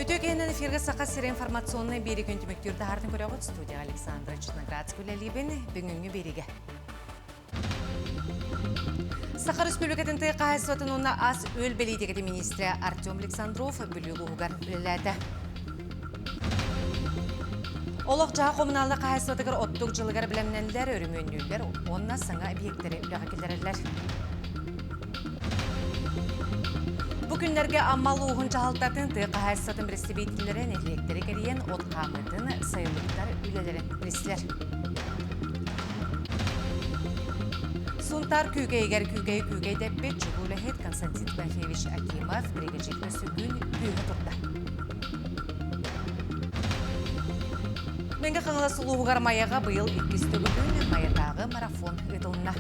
Үтүө киһинэн эфиргэ Саха сирэ информационнай биэри күн түмүктүүр таһаартын көрөҕүт студия Александра Черноградская үлэлиибин бүгүҥҥү биэригэ. Саха Республикатын тыа хаһаайыстыбатын уонна ас-үөл бэлиитикэтин министрэ Артем Александров Бүлүү улууһугар үлэлээтэ. Олох-дьаһах хомунааллар хаһаайыстыбатыгар оттук дьылыгар бэлэмнэннилэр, өрөмүөннүүллэр уонна саҥа объектэри үлэҕэ киллэрэллэр. Бу күннэргэ Амма улууһун дьаһалтатын тыа хаһаайыстыбатын бэрэстэбиитэллэрэ нэһилиэктэри кэрийэн от хаамыытын, сайылыктар үлэлэрин билистилэр. Сунтаар Күүкэйигэр Күүкэй Күүкэй дэппит чулуу үлэһит Константин Тимофеевич Акимов биригэдьиир өссө күн күүһэ турда. Мэҥэ Хаҥалас улууһугар Майаҕа быйыл иккис төгүлүн Майатааҕы марафон ыытылынна.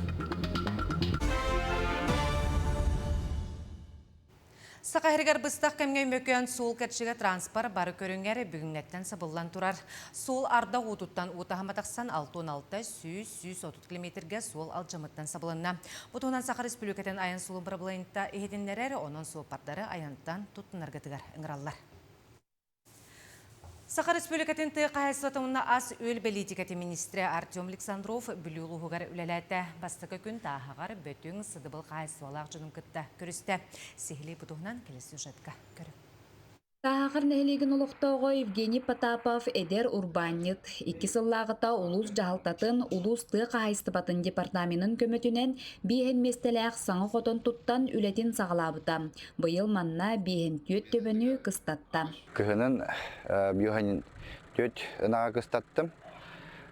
Саха сиригэр быстах кэмҥэ Өймөкөөн суол кэрчигэ транспорт бары көрүҥэр бүгүҥҥэттэн сабыллан турар. Суол ардах уутуттан уу таһыма тахсан 66 100 130 километргэ суол алдьамыттан сабылынна. Бу туһунан Саха Республикатын айан суолун бырабылыанньата иһитиннэрэр, онон суоппардары айантан туттунаргытыгар ыҥыраллар. Саха Республикатын тыа хаһаайыстыбатын уонна ас-үөл бэлиитикэтин министрэ Артем Александров Бүлүү улууһугар үлэлээтэ. Бастакы күн Тааһаҕар, Бөтүҥ, Сыдыбыл хаһаайыстыбалаах дьонун кытта көрүстэ. Сиһилии бу туһунан кэлэр сюжетка көрүҥ. Тааһаҕар нэһилиэгин олохтооҕо Евгений Потапов эдэр урбаанньыт. Икки сыллааҕыта улуус дьаһалтатын, улуус тыа хаһаайыстыбатын департаменын көмөтүнэн биэһин миэстэлээх саҥа хотон туттан үлэтин саҕалаабыта. Быйыл манна биэһин түөрт төбөнү кыстатта. Кыһынын биоһанин түөрт ынаҕа кыстаттым.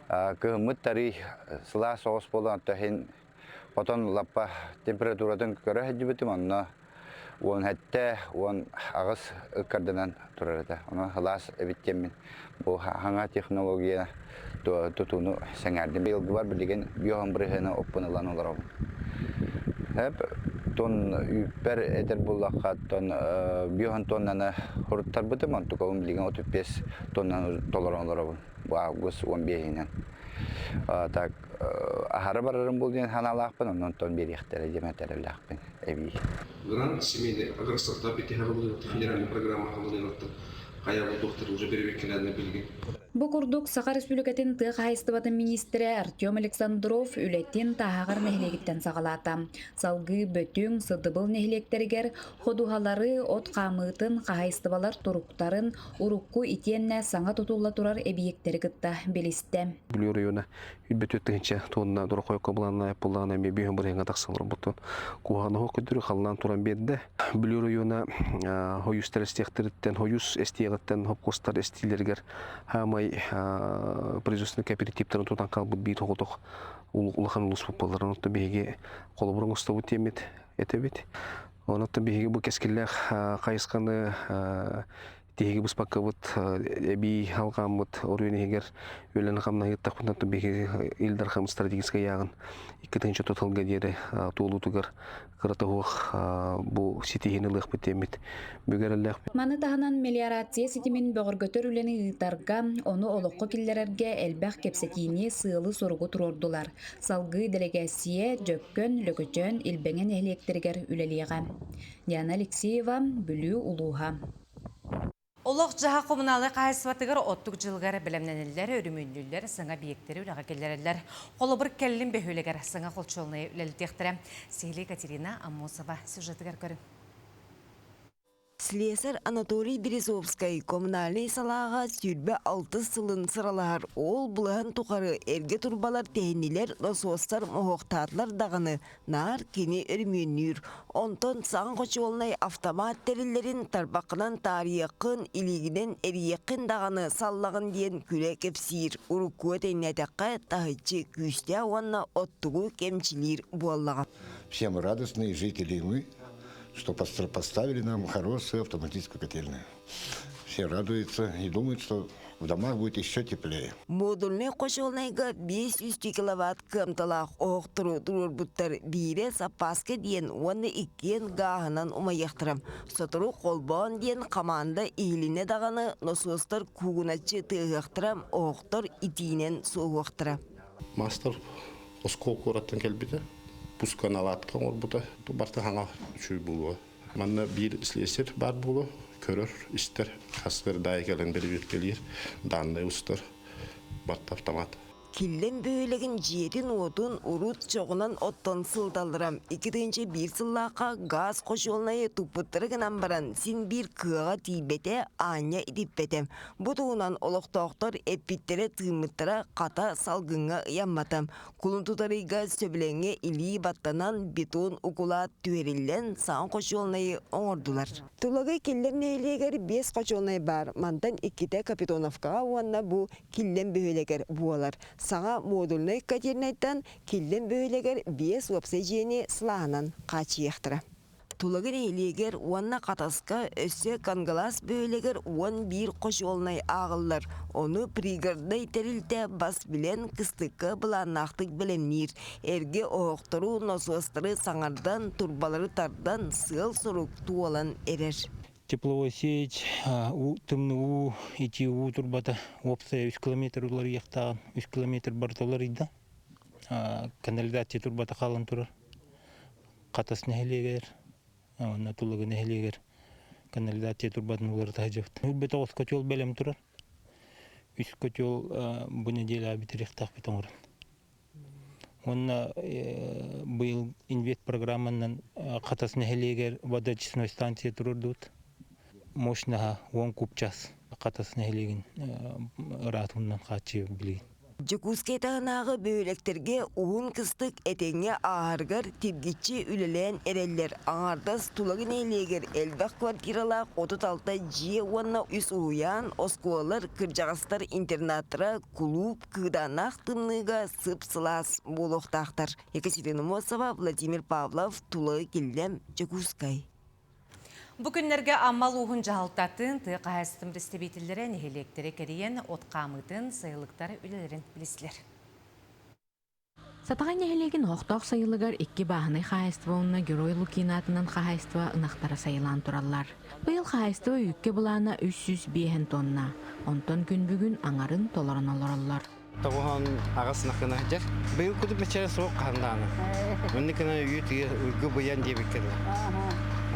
Кыһыммыт тарый сылаас соҕус буолан иһин хотон лаппа температуратын көрө сылдьыбытым онно 17 18 ыккардынан турар этэ. Онон сылаас эбит диэммин бу хаҥа технология тутууну сэҥээрдим. Быйылгыбар билигин биоһан бырыһыаны оппун ылан олоробун. Эп тон үүппэр этэр буллахха тон биоһан тоннаны хуруттарбытым, онтукабын билигин 35 тоннаны толорон олоробун. Бу август 15-инэн. Так аһара барарым бул диэн санаалаахпын, онон тон биэриэхтэрэ диэн этэрэлээхпин эбии. Грант семейный агростартап федеральная программа хайа доктор уже перевеккелерine билгин. Бу курдук Саха Республикатын тыа хаһаайыстыбатын миниистирэ Артем Александров үлэтин Тааһаҕар нэһилиэгиттэн саҕалаата. Салгыы Бөтүҥ, Сыдыбыл нэһилиэктэригэр ходуһалары, от хаамыытын, хаһаайыстыбалар туруктарын, урукку итиэннэ саҥа тутулла турар эбийиэктэри кытта билистэ. Бүлүү оройуона 104 тыһыынча тонна дорохойко былааннаах буоллаҕына эмиэ биэһин бырыһыаҥҥа тахсан олорбуттун. Куһаҕан оһох көтөрү халлаан туран биэрдэ. Бүлүү оройуона хойустар эстиэхтэриттэн, хойус эстиэҕиттэн хопкуостар эстиилэригэр хаамай производственный кооперативтарын тутан хаалбыт биир соҕотох улахан улууспут буолар. Онон биһиги холобур оҥостобут диэммит этэбит. Онон биһиги бу кэскиллээх хайысханы тиһиги быспаккабыт эбии халҕааммыт оройуон иһигэр үлэни хамнаһыыттахпытына биһиги Ил Дархан стратегическай ыйааҕын 2 туталга диэри туолуутугар кырата суох бу ситиһиини ылыахпыт диэммит бүгэрэллээх. Маны таһынан мелиорация ситимин бөҕөргөтөр үлэни ыытарга, ону олоххо киллэрэргэ элбэх кэпсэтиини, сыалы-соругу туруордулар. Салгыы дэлэгээссийэ Дьөккөн, Лөкөчөөн, Илбэҥэ нэһилиэктэригэр үлэлиэҕэ. Диана Алексеева, Бүлүү улууһа. Олох-дьаһах хомунаалай хаһаайыстыбатыгар оттук дьылыгар бэлэмнэниллэр, өрөмүөннүүллэр, саҥа объектэри үлэҕэ киллэрэллэр. Холобур, кэллин бөһүөлэгэр саҥа холчуолунайы үлэлэтиэхтэрэ. Сиһилии Екатерина Аммосова сюжетыгар көрүҥ. Слесарь Анатолий Березовскай коммунальнай салааҕа 26 сылын сыралаһар ол былаһын тухары эргэ турбалар тэһиннилэр, носуостар моһуохтаатылар даҕаны Наар кини өрөмүөннүүр. Онтон саҥа хочуолунай автомат тэриллэрин тарбаххынан таарыйыаххын, илиигинэн эрийиэххин даҕаны саллаҕын диэн күлэ кэпсиир. Уруккуга тэҥнээтэххэ, таһыччы күүстээх уонна оттугу кэмчилиир буоллаҕа. Все мы радостные жители мы, что поставили нам хорошую автоматическую котельную. Все радуются и думают, что в домах будет еще теплее. Модульнай хочуолунайга 500 киловатт кыамталаах оһохтору туруорбуттар биирэ саппааска диэн уонна иккиэн гааһынан умайыахтара. Сотору холбоон диэн хамаанда иһилинэ даҕаны носуостар куугуначчы тыаһыахтара, оһохтор итиинэн суоһуохтара. Мастер оскуол куораттан кэлбитэ, пусканаладка оҥорбута. Барыта хаҥа үчүгэй буолуо. Манна биир слесарь баар буолуо. Көрөр, истэр, хас даайы кэлэн бэрибиэркэлиир, дааннай устар, барта автомат. Киллэм бөһүөлэгин дьиэтин-уотун урут чоҕунан оттон сылыталлара. 2001 сыллаахха гаас хочуолунайы туппуттара гынан баран, син биир кыаҕа тиийбэтэ, аанньа итиппэтэ. Бу туһунан олохтоохтор эппиттэрэ-тыыммыттара хата салгыҥҥа ыйаммата. Кулун тутар ыйга сөбүлэҥҥэ илии баттанан, бетон укулаат түһэриллэн, саҥа хочуолунайы оҥордулар. Тулагы Киллэм нэһилиэгэр биэс хочуолунай баар. Мантан иккитэ Капитоновкаҕа уонна бу Киллэм бөһүөлэгэр буолар. Саҥа модульнай котельнайтан Киллэм бөһүөлэгэр биэс уопсай дьиэни сылааһынан хааччыйыахтара. Тулагы нэһилиэгэр уонна Хатаска өссө Кангалаас бөһүөлэгэр 11 хочуолунай ааҕыллар. Ону пригороднай тэрилтэ бас билэн кыстыкка былааннаахтык бэлэмниир. Эргэ оһохтору, носуостары саҥардан, турбалары тардан сыал-сорук туолан эрэр. Тепловой сеть, тымныы уу, итии уу турбата уопсайа 3 километр уларыйыахтааҕын 3 километр барыта уларыйда. Канализация турбата хаалан турар. Хатас нэһилиэгэр, уонна Тулагы нэһилиэгэр канализация турбатын уларыта сылдьабыт. Үрбэтэх ос котел бэлэм турар. Үс котел бу неделя бүтэриэхтээхпит оҥорон. Уонна быйыл инвест программанан Хатас нэһилиэгэр водоочистной станция туруордубут. Мощноһа 10 куб час Хатас нэһилиэгин ыраатыннан хааччыйа билигин. Дьокуускай таһынааҕы бөһүөлэктэргэ уһун кыстык этэҥҥэ ааһарыгар тиргиччи үлэлээн эрэллэр. Аҥаардас Тулагы нэһилиэгэр элбэх квартиралаах 36 дьиэ уонна үс уһуйаан, оскуолалар, кырдьаҕастар интернаттара, кулууп, кыыдааннаах тымныыга сып-сылаас буолуохтаахтар. Екатерина Мосова, Владимир Павлов, Тулагы Киллэм, Дьокуускай. Бу күннэргэ Амма улууһун дьаһалтатын, тыа хаһаайыстыбатын представителлэрэ нэһилиэктэри кэрийэн от хаамыытын, сайылыктар үлэлэрин билистилэр. Сатаҕай нэһилиэгин оһохтоох сайылыгар икки бааһынай хаһаайыстыба уонна Герой Лукин аатынан хаһаайыстыба ынахтара сайылаан тураллар. Быйыл хаһаайыстыба үүккэ былаана 305 тонна, онтон күн бүгүн аҥарын толорон олороллор. Тоҕуһан аҕыс накына дьэр. Быйыл кутуп мечere суох хаһандааны. Онны кына үйү тыйы үргү быйан диэбиккэ дылы.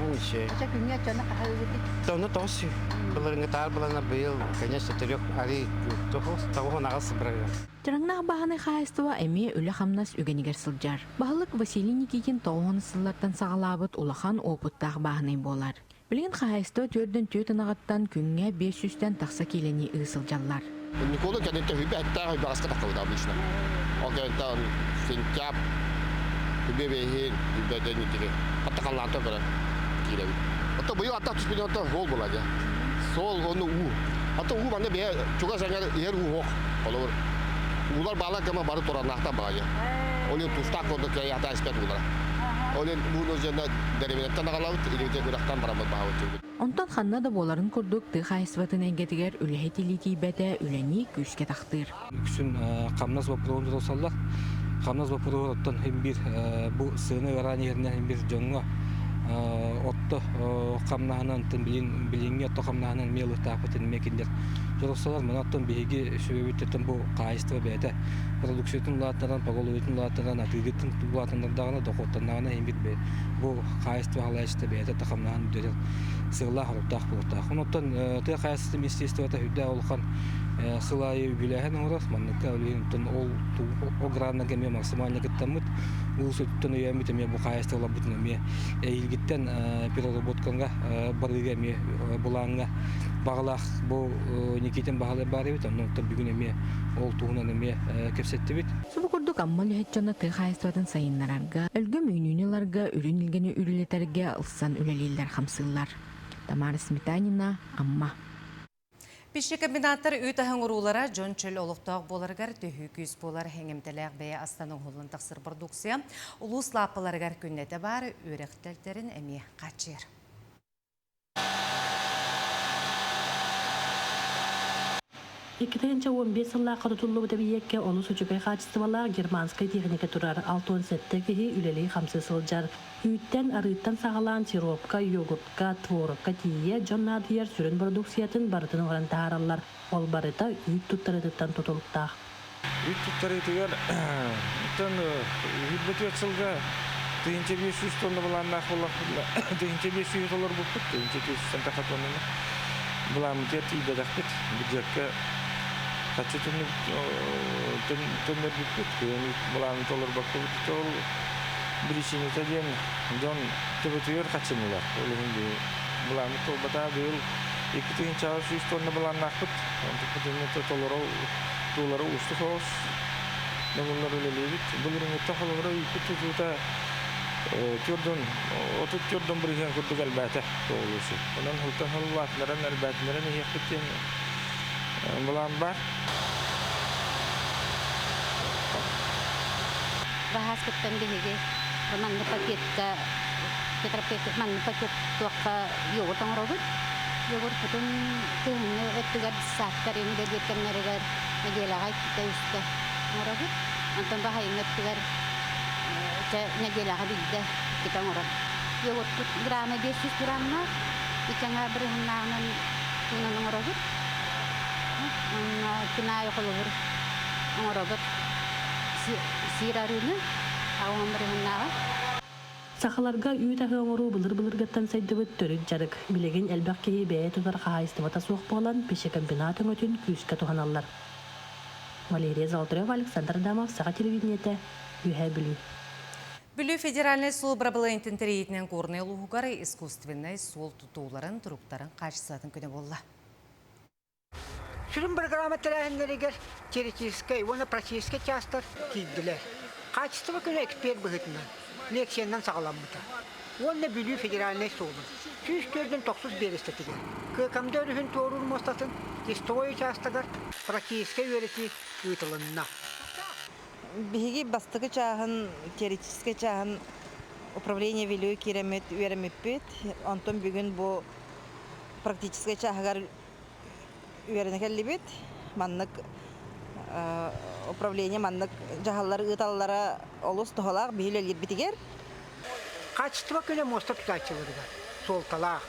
Ол иши. Ача күҥҥэ чоно хаһыыгыты? Тону тоҕус былырыҥҥы таар былана быйыл, конечно, төрүк али тоҕус тоҕуһун аҕыс бырагы. Чараҥнаах бааһынай хаһаайыстыба эмиэ үлэ-хамнас үгэнигэр сылдьар. Баһылык Василий Никитин тоҕуһун сыллартан саҕалаабыт улахан уопуттаах бааһынай буолар. Билигин хаһаайыстыба түөрдэн түөрт ынаҕыттан күҥҥэ 500-тэн тахса киилэни ыы сылдьаллар. Никола кэнниттэн хүбэ эттээх үйбэҕэскэ тахсыбыта обычно. Ол кэнниттэн сентябрь хүбэ бэһин хүбэтэн итиги хатта халлаантан көрөн киирэбит. Ото быйыл аттах түспүтүн ото суол була дьэ. Суол ону уу. Ото уу манна бэйэ чугас эҥэр иһэр уу суох. Холобур уулар баалар кэма бары тураннаахтар баҕайы. Ол иһин тустаах курдук киһи ата испэт уулара. Ол иһин ууну дьонно дэриэбинэттэн аҕалабыт, илиитин үрэхтэн бараммыт баһабыт дьүлбүт. Онтон ханна да буоларын курдук тыа хаһаайыстыбатын эйгэтигэр үлэһит илии тиийбэтэ үлэни күүскэ тахтыыр. Үксүн хамнас боппуруоһун туруорсаллар. Хамнас боппуруоһун оттон иһин биир бу сыана ыараан иһэринэн иһин биир дьоҥҥо отто хамнаһынан билин билиҥҥи отто хамнаһынан эмиэ ылыктаахпытын эмиэ кинилэр туруорсаллар. Маны оттон биһиги сүбэбит бу хаһаайыстыба бэйэтэ продукциятын улаатынан, поголовьетын улаатынан, атыыгытын улаатыннардаҕына, дохуоттаннаҕына иһин биир бу хаһаайыстыба халаайыстыба бэйэтэ да хамнаһын үрдэтэр сыаллаах-соруктаах буолуохтаах. Онон тыа хаһаайыстыбатын министерствота үрдээх улахан сыл аайы үбүлээһин оҥорор. Манныкка билигин ол ол граннарга эмиэ максимально кыттаммыт, улуус өттүттэн өйөөммүт эмиэ бу хаһаайыстыбаларбытын эмиэ эһиилгиттэн переработкаҥа барыыга эмиэ былааҥҥа баҕалаах бу Никитин Баһылай баар эбит. Онон бүгүн эмиэ ол туһунан эмиэ кэпсэттибит. Субу курдук Амма үлэһит дьоно тыа хаһаайыстыбатын сайыннарарга, өлгөм үүнүүнү ыларга, үрүн илгэни үрүлэтэргэ ылсан үлэлииллэр-хамсыыллар. Тамара Сметанина, Амма. Пищекомбинаттар үүт аһын уруулара дьон чөл олохтоох буоларыгар төһүү күүс буолар эҥэмтэлээх бэйэ астан оҥоһуллан тахсар продукция улуус лааппаларыгар күннэтэ баар үөрэх тэрилтэрин эмиэ хааччыйар. 2015 сыллаахха тутуллубут эбийиэккэ олус үчүгэй хаачыстыбалаах германскай тиэхиньикэ турар 67 киһи үлэлии-хамсыы сылдьар. Үүттэн, арыыттан саҕалаан сиропка, йогуртка, творогка тиийэ дьон наадыйар сүрүн бородууксуйатын барытын оҥорон таһаараллар. Ол барыта үүт туттарыытыттан тутулуктаах. Үүт туттарыытыгар оттон үүрбэтүөт сылга 1500 тонна былааннаах буоллахпытына, 1500 толорбуппут, 1400 таха тоннаны былааммытыгар тиийбэтэхпит. Бюджекка хаччы төннөрбүппүт, былааны толорбоккобут. Ол причината диэн дьон төбөтүгэр хаччынылар. Ол иһин былааммыт туолбатаҕа быйыл 2300 тонна былааннаахпыт. Онтукпутун толору туолара уустук соҕус. Добуллар үлэлиибит. Былырыҥҥыттан холобура үүппүт тутуута төрдөн 34 бырыһыан курдук элбээтэ тоҕулуусу. Онон сылтан сыл улаатыннаран элбээтиннэрэн иһиэхпит диэн былаан баар. Баһааскыттан биһиги манны пакетка тетрапакет манны пакет туохха йогурт оҥоробут. Йогуртпутун кыһыҥҥы өттүгэр сааттар үлэлиир кэмнэригэр нэдиэлэҕэ иккитэ-үстэ оҥоробут. Онтон баһайыҥҥы өттүгэр чэ нэдиэлэҕэ биирдэ иккитэ оҥоробут. Йогуртпут грамма 500 граммнаах, икки аҥаар бырыһыннааҕынан туунан оҥоробут. Онно күн аайы холобур оҥоробут сиир арыыны, аҕам бырыһыннааҕы. Сахаларга үүт аһы оҥоруу былыр-былыргыттан сайдыбыт төрүт дьарык. Билигин элбэх киһи бэйэ тутар хаһаайыстыбата суох буолан, пищекомбинат өҥөтүн күүскэ туһаналлар. Валерия Золотарева, Александр Адамов, Саха телевидениетэ, Үөһээ Бүлүү. Бүлүү федеральнай суол бырабылыанньатын тэрийиитинэн Горнай улууһугар искусственнай суол тутууларын туруктарын хаачыстыбатын күнэ буолла. Сүрүн бырагыраама тэрээһиннэригэр теоретическай уонна практическай чаастар киирдилэр. Хаачыстыба күнэ эксперт быһыытынан лекциянан саҕаламмыта. Уонна Бүлүү федеральнай суолун 149 биэрэстэтигэр Кыакамда өрүһүн туоруур муостатын тестовой учаастагар практическай үөрэтии ыытылынна. Биһиги бастакы чааһын, теоретическай чааһын управление Вилюй киирэммит үөрэммиппит. Онтон бүгүн бу практическай чааһыгар үөрэнэ кэллибит. Маннык управление маннык дьаһаллар ыыталлара олус туһалаах биһи үлэлиирбитигэр. Хаачыстыба күнэ муоста тутааччыларыгар суолталаах.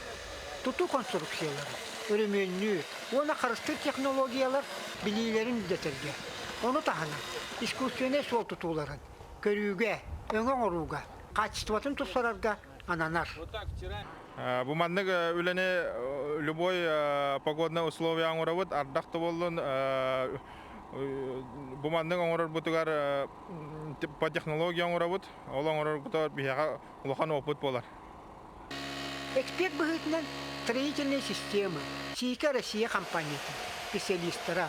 Тутуу конструкциялары, өрөмүөннүүр уонна харыстыыр технологиялар билиилэрин үрдэтэргэ, ону таһынан искусственнай суол тутууларын көрүүгэ, өҥө оҥорууга, хаачыстыбатын тупсарарга ананар. Бу маннык үлэни любой погодный условия оҥоробут, ардах да буоллун, бу маннык оҥорорбутугар по технология оҥоробут, ол оҥорорбутугар биһиэхэ улахан опыт буолар. Эксперт быһыытынан строительная система, СИКа Россия компаниятын специалистара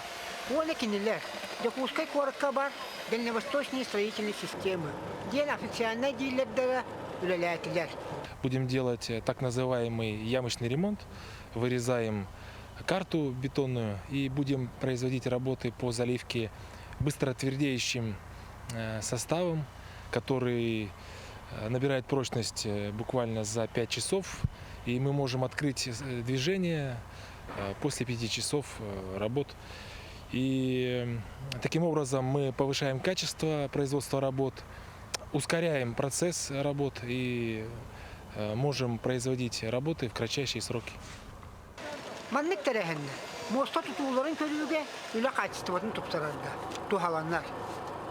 уонна кинилэр Дьокуускай куоракка баар Дальневосточные строительные системы диэн официальнай дилердэрэ үлэлээтилэр. Будем делать так называемый ямочный ремонт. Вырезаем карту бетонную и будем производить работы по заливке быстро твердеющим составом, который набирает прочность буквально за 5 часов. И мы можем открыть движение после 5 часов работ. И таким образом мы повышаем качество производства работ, ускоряем процесс работ и можем производить работы в кратчайшие сроки. Маннык тэрээһиннэр муоста тутууларын көрүүгэ үлэ хаачыстыбатын тупсарарга туһаланар.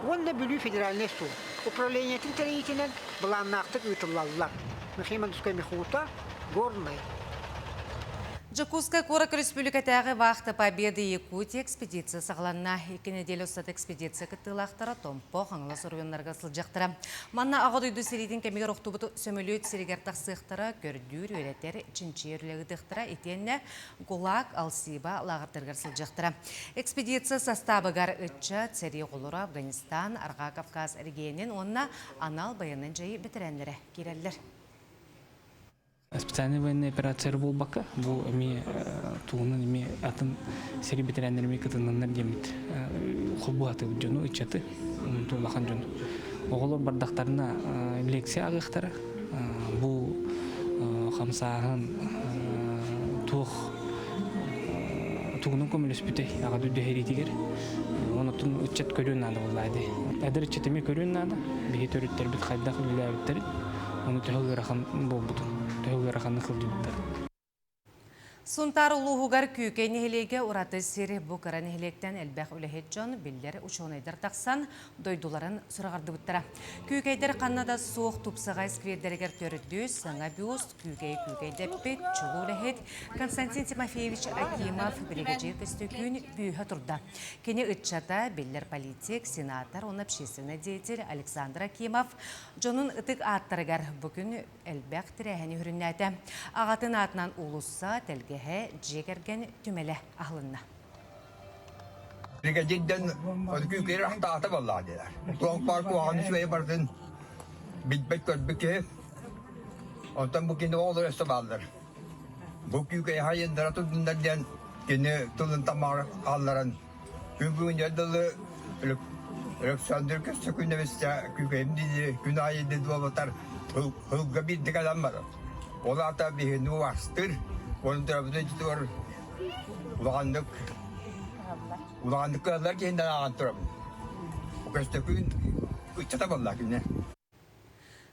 Уонна Бүлүү федеральнай суол управлениетын тэрийиитинэн былааннаахтык ыытыллаллар. Михаил Мандускай Михута, Горнай. Дьокуускай куорат өрөспүүбүлүкэтээҕи Вахта Победы Якутии экспедиция саҕаланна. Икки нэдиэлэ устата экспедиция кыттыылаахтара Томпо, Хаҥалас оройуоннарыгар сылдьыахтара. Манна Аҕа дойду сэриитин кэмигэр охтубут сөмөлүөт сиригэр тахсыахтара, көрдүүр, үөрэтэр, чинчийэр үлэ ыытыахтара итиэннэ ГУЛАГ, Алсиба лааҕырдарыгар сылдьыахтара. Экспедиция састаабыгар ыччат, сэрии оҕолоро, Афганистан, Арҕаа Кавказ эрэгийиэнин уонна анал байыаннай дьайыы бэтэрээннэрэ киирэллэр. Специальный военная операция буолбакка, бу эмиэ тугунан эмиэ атын сэрии бэтэрээннэр эмиэ кытыннаннар диэммит холбуу дьону, ыччаты, улахан дьону. Оҕолор бардахтарына лекция ааҕыахтара. Бу хамсааһын туох тугунан көмөлөспүтэй аҕа дойду сэриитигэр. Онотун ыччат көрүөн наада буоллаа дии. Эдэр ыччат эмиэ көрүөн наада. Биһи төрүттэрбит хайдах үлэлээбиттэрин, ону төһө ыарахан буолбутун, төһө ыараханнык сылдьыбыттарын. Сунтаар улууһугар Күүкэй нэһилиэгэ ураты сир бу кыра нэһилиэктэн элбэх үлэһит дьон, биллэр учуонайдар тахсан, дойдуларын сураҕырдыбыттара. Күүкэйдэр ханна да суох тупсаҕай сквердэригэр төрдүс, саҥа бюст, Күүкэй күүкэйдэппит, чулуу үлэһит Константин Тимофеевич Акимов биригэдьиир Көстөкүүн бүүһэ турда. Кини ыччата, биллэр политик, сенатор уонна общественный деятель Александр Акимов дьонун ытык ааттарыгар бу күн элбэх тэрээһини сүрүннээтэ. Аҕатын аатынан уулусса, тэлгэһэ, дьиэ кэргэн түмэлэ аһылынна. Бригадирден күүкэйэр ахтаата баллаа диэлэр. Туох баар куһаҕаны үчүгэйи барытын билбэт көрбүт киһи. Онтон бу кини оҕолор өссө бааллар. Бу күүкэй хайындара турдуннар диэн кини тылын тамаҕар хаалларан күн бүгүнүгэр дылы Александр Көстөкүүнэбистэ күүкэйим диди күн аайы дии буолбатар ылга биирдэ кэлэн барар. Ол аата биһини убастыр, оны төрөппүт дьитигэр улаханнык улаханнык кыаллар киһиннэн ааҕан турабын. Көстөкүүн ыччата буолла кинини.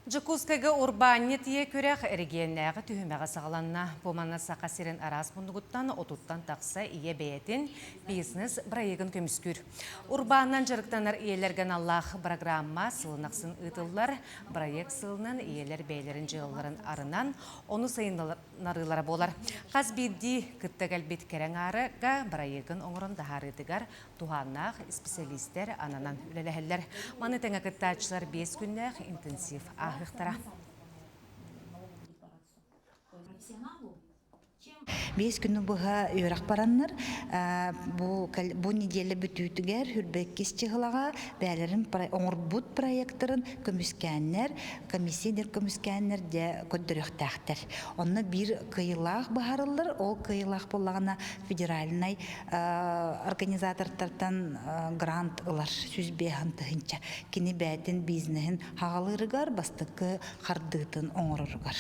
Дьокуускайга урбаанньыт ийэ күрэх эрэгийиэннээҕи түһүмэҕэ саҕаланна. Бу манна Саха сирин араас муннугуттан отуттан тахса ийэ бэйэтин бизнес-бырайыагын көмүскүүр. Урбаанынан дьарыктанар ийэлэргэ аналлаах бырагыраамма сылын ахсын ыытыллар. Бырайыак сылынан ийэлэр бэйэлэрин дьыалаларын арынан, ону сайыннарыылара буолар. Хас биирдии кытта кэлбит кэрэ аҥаарга бырайыагын оҥорон таһаарыытыгар туһааннаах исписэлиистэр ананан үлэлэһэллэр. Маны тэҥэ кыттааччылар 5 күннээх интенсив ааһыахтара. Биэс күнү быһа үөрэх бараннар, бу, бу неделя бүтүүтүгэр Хүрбэккис чыһылаҕа бэйэлэрин оҥорбут проекторын көмүскээннэр, комиссия дир көмүскээннэр дьэ көрдөрүөхтээхтэр. Онно биир кыайыылаах быһаарыллар, ол кыайыылаах буоллаҕына федеральнай организатортартан грант ылар 105 тыһыынча. Кини бэйэтин бизнеһин хаҕалыырыгар бастакы хардыытын оҥороругар.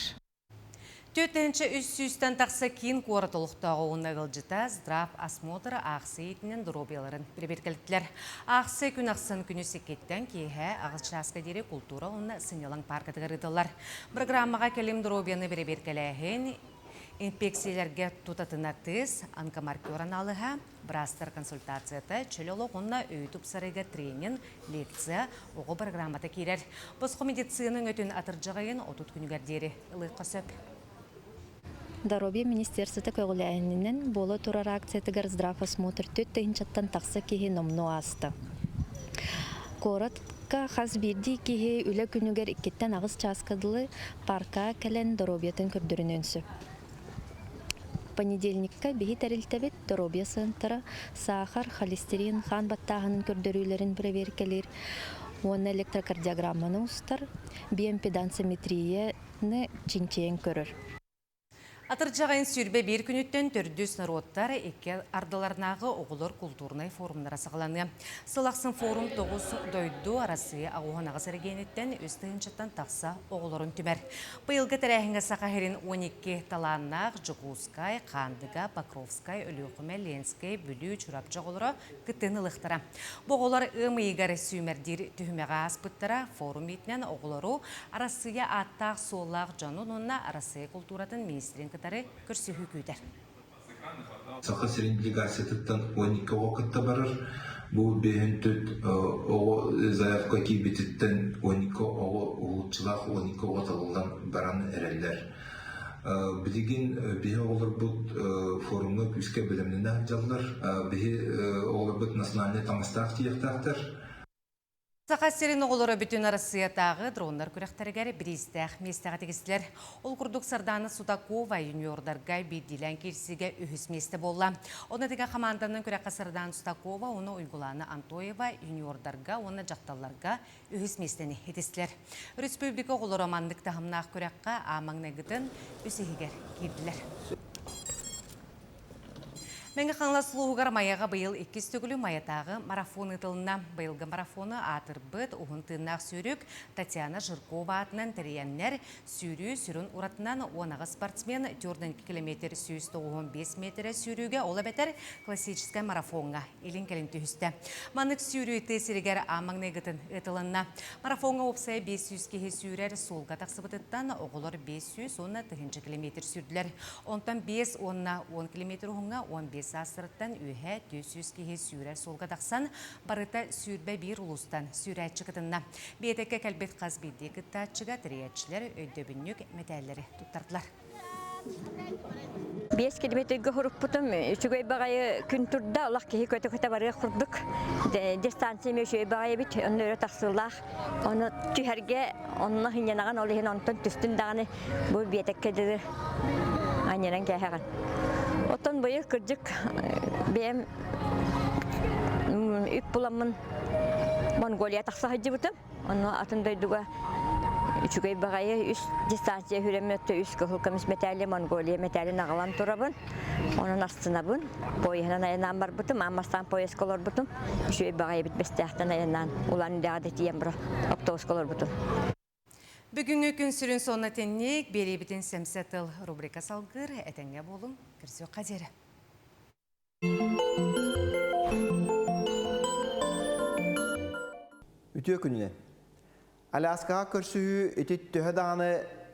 4 300-тэн тахса киин куорат олохтооҕо уонна ыалдьыта Здрав осмотр аахсыйа иитинэн доруобуйаларын бэрэбиэркэлэттилэр. Аахсыйа күн ахсын күнүс иккиттэн киэһэ аҕыс чааска диэри култуура уонна сынньалаҥ пааркатыгар ыытыллар. Программаҕа кэлим доруобуйаны бэрэбиэркэлээһин, Инспекциялэргэ тутатына тыс, онкомаркер анаалыһа, быраастар консультацията, чөл олох уонна өйү тупсарыыга тренинг, лекция, оҕо программата киирэр. Босхо медицина өҥөтүн атырдьах ыйын 30 күнүгэр диэри ылыахха сөп. Здоровье министерствота көҕүлээһининэн буола турар акциятыгар здравосмотр түөрт тыһыынчаттан тахса киһи номнуо ааста. Куоратка хас биирдии киһи үлэ күнүгэр иккиттэн аҕыс чааска дылы парка кэлэн доруобуйатын көрдөрүнүөн сөп. Понедельникка биһи тэрилтэбит доруобуйа сыантара саахар, холестерин, хаан баттааһынын көрдөрүүлэрин бэрэбиэркэлиир уонна электрокардиограмманы устар, биоимпедансометрияны чинчийэн көрөр. Атырдьаҕын 21 күнүттэн төрдүс норуоттар икки ардыларынааҕы оҕолор култуурунай форумнара саҕаланыа. Сыл ахсын форум тоҕус дойду Арассыыйа аҕыс эрэгиэниттэн үс тыһыынчаттан тахса оҕолорун түмэр. Быйылгы тэрээһиҥҥэ Саха сирин 12 талааннаах Дьокуускай, Хаандыга, Покровскай, Өлүөхүмэ, Ленскэй, Бүлүү, Чурапчы оҕолоро кыттыыны ылыахтара. Бу оҕолор ыам ыйыгар сүүмэрдиир түһүмэҕи ааспыттара. Форум иитинэн оҕолору Арассыыйа ааттаах-суоллаах дьонун уонна Арассыыйа култууратын миниистирин кытары көрсүһүү күүтэр. Саха сирин делегациятыттан 12 оҕо кытта барар. Бу бэһин түт оҕо заявка киирбититтэн 12 оҕо уһулуччулаах 12 оҕо талыллан баран эрэллэр. Билигин биһи оҕолорбут форумҥа күүскэ бэлэмнэнэ сылдьаллар. Биһи оҕолорбут национальнай таҥастаах тиийиэхтээхтэр. Саха сирин оҕолоро бүтүн Арассыыйатааҕы дроннар күрэхтэригэр бириистээх миэстэҕэ тигистилэр. Ол курдук Сардаана Судакова юниордарга биирдиилээн киирсиигэ үһүс миэстэ буолла. Онно тэҥэ хамаанданан күрэххэ Сардаана Судакова уонна Уйгулаана Антоева юниордарга уонна дьахталларга үһүс миэстэни итистилэр. Республика оҕолоро маннык таһымнаах күрэххэ аан маҥнайгытын үс иһигэр киирдилэр. Мэҥэ Хаҥалас улууһугар Майаҕа быйыл иккис төгүлү Майатааҕы марафон ыытылынна. Быйылгы марафону аатырбыт уһун тыыннаах сүүрүк Татьяна Жиркова аатынан тэрийэннэр сүүрүү сүрүн уратынан 18 спортсмен 42 километр 195 миэтэрэ сүүрүүгэ, ол эбэтэр классическай марафоҥҥа илин-кэлин түһүстэ. Маннык сүүрүү тыа сиригэр аан маҥнайгытын ыытылынна. Марафоҥҥа уопсайа 500 киһи сүүрэр суолга тахсыбытыттан оҕолор 500 уонна 1000 километр сүүрдүлэр. Онтон 5 уонна 10 километр уһуҥҥа 15 саастарыттан үөһэ 400 киһи сүүрэр суолга тахсан, барыта 21 улуустан сүүрээччи кытынна. Биэтэккэ кэлбит хас биирдии кыттааччыга тэрийээччилэр өйдөбүнньүк мэтээллэри туттардылар. Биэс километрга хоруппутум үчүгэй баҕайы күн турда, олох киһи көтө-көтө барыах курдук. Дистанция эмиэ үчүгэй баҕайы эбит, онно өрө тахсыылаах. Ону түһэргэ онно сынньанаҕын, ол иһин онтон түстүн даҕаны бу биэтэккэ дылы анньынан кээһэҕин. Оттон быйыл кырдьык бэйэм үп буламмын Монголия тахса сылдьыбытым. Онно атын дойдуга үчүгэй баҕайы үс дистанция хүрэммин өттө үс кыһыл көмүс мэтээли Монголия мэтээлин аҕалан турабын. Онон астынабын. Поеһынан айаннаан барбытым, аан бастаан поездка олорбутум. Үчүгэй баҕайы эбит Бэстээхтэн айаннаан Улан Үдэҕэ да тиийэн бара оптуобуска олорбутум. Бүгүҥҥү күн сүрүн сонуна итинник, биэриибитин Сэмсэ тыл рубрика салгыыр. Этэҥҥэ буолуҥ, көрсүөххэ диэри. Үтүө күнүнэн. Аляскаҕа көрсүһүү ити төһө даҕаны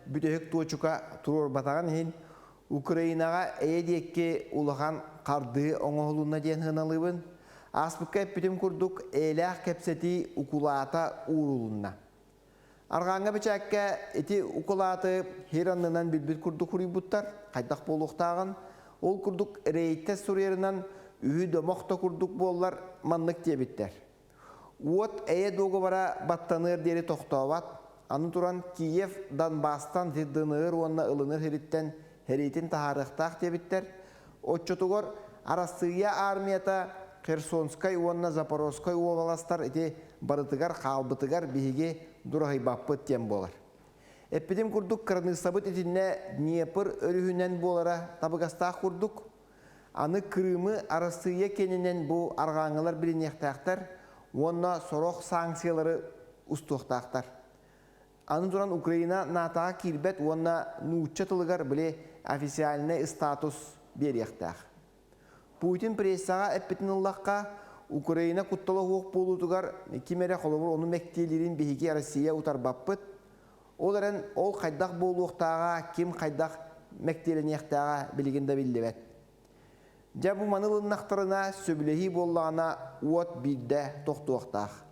бүтэһик туочука туруорбатаҕын иһин, Украинаҕа эйэ диэки улахан хардыы оҥоһулунна диэн сыаналыыбын. Ааспыкка эппитим курдук, эйэлээх кэпсэтии укулаата уурулунна. Арҕааҥҥа бэчээккэ ити укулааты сир аннынан билбит курдук суруйбуттар, хайдах буолуохтааҕын. Ол курдук Рейтер суруйарынан үһү домох да курдук буоллар маннык диэбиттэр. Уот эйэ дуогабара баттаныар диэри тохтообот. Аны туран Киев Донбасстан ДНР уонна ылынар сириттэн сэриитин таһаарыахтаах диэбиттэр. Оччотугар Арассыыйа армията Херсонскай уонна Запорожскай уобаластар ити барытыгар хаалбытыгар биһиги дураһыйбаппыт диэн буолар. Эппитим курдук кыраныыссабыт итиннэ Днепр өрүһүнэн буолара табыгастаах курдук. Аны Крымы Арассыыйа киэнинэн бу арҕааҥҥылар билиниэхтээхтэр уонна сорох санкциялары устуохтаахтар. Аны туран Украина НАТО-ҕа киирбэт уонна нуучча тылыгар били официальнай статус биэриэхтээх. Путин прессаҕа эппитин ыллахха, Украина куттала суох буолуутугар ким эрэ холобур ону мэктиэлиирин биһиги Россия утарбаппыт. Ол эрэн ол хайдах буолуохтааҕа, ким хайдах мэктиэлэниэхтээҕэ билигин да биллибэт. Дьэ бу маны ылыннахтарына, сөбүлэһии буоллаҕына уот биирдэ тохтуохтаах.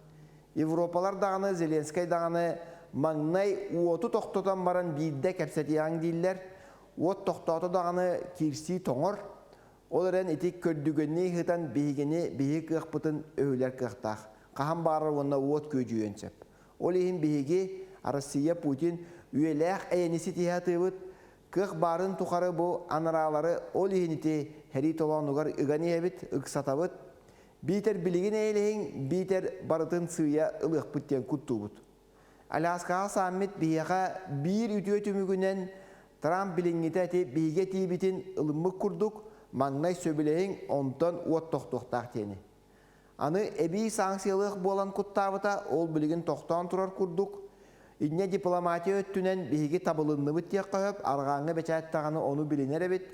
Европалар даҕаны, Зеленскэй даҕаны маҥнай уоту тохтотон баран биирдэ кэпсэтиэҕиҥ дииллэр. Уот тохтоото даҕаны киирсии тоҥор. Ол эрэн ити көрдүгэннии ыһытан биһигини биһи кыахпытын өһүлэр кыахтаах. Хаһан баарар уонна уот күөдьүйүөн сөп. Ол иһин биһиги Россия Путин үйэлээх эйэни ситиһэ сатыыбыт, Кыах баарын тухары бу анараалары ол иһин ити сэрии толоонугар ыган иһэбит, ыксатабыт. Биитэр билигин эйэлэһиҥ, биитэр барытын сыыйа ылыахпыт диэн куттуубут. Аляскаҕа саммит биһиэхэ биир үтүө түмүгүнэн Трамп билиҥҥитэ ити биһиги этиибитин ылыммыт курдук, маҥнай сөбүлэһиҥ, онтон уот тохтуохтаах диэни. Аны эбии санкциялыах буолан куттаабыта, ол билигин тохтоон турар курдук. Инньэ дипломатия өттүнэн биһиги табылынныбыт диэххэ сөп, арҕааҥҥы бэчээт даҕаны ону билинэр эбит.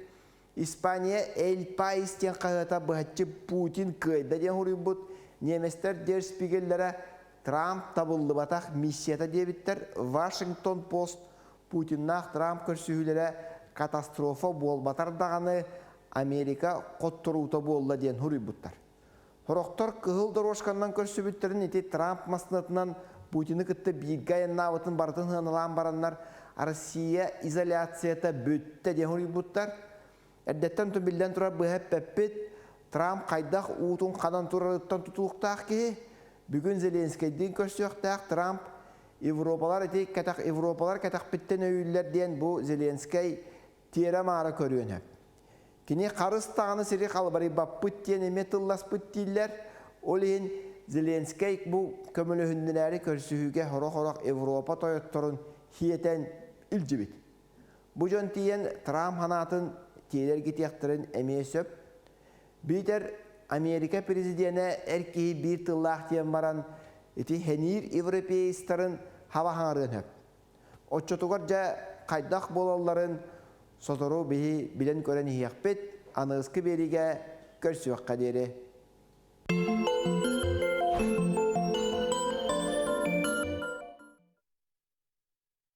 Испания «Эль Паис» диэн хаһыата быһаччы Путин кыайда диэн суруйбут. Немецтэр Der Spiegelлэрэ Трамп табыллыбатах миссията диэбиттэр. Вашингтон Пост Путиннаах Трамп көрсүһүүлэрэ катастрофа буолбатар даҕаны Америка хотторуута буолла диэн суруйбуттар. Сорохтор кыһыл дорожканнан көрсүбүттэрин ити Трамп массыынатынан Путины кытта бииргэ айаннаабытын барытын сыаналаан бараннар Россия изоляцията бүттэ диэн суруйбуттар. Эрдэттэн биллэн турар быһа эппэппит, Трамп хайдах уутун ханан турарыттан тутулуктаах киһи. Бүгүн Зеленскэйдиин көрсүөхтээх Трамп Европалар ити кэтэх Европалар кэтэхпиттэн өйүүллэр диэн бу Зеленскэй тиэрэ-маара көрүөн сөп. Кини харыс даҕаны сири халбарыйбаппыт диэн эмиэ тылласпыт дииллэр. Ол иһин Зеленскэй бу көмөлөһүннэрээри көрсүһүүгэ сорох-сорох Европа тойотторун хиэтэн илдьибит. Бу дьон тиийэн Трамп санаатын тиэрэ эргитиэхтэрин эмиэ сөп. Биитэр Америка президенэ эр киһи биир тыллаах диэн баран ити хэниир европеецтарын хаба хаҥарыан сөп. Оччотугар дьэ хайдах буолалларын сотору биһи билэн көрөн иһиэхпит, аныгыскы биэриигэ көрсүөххэ диэри.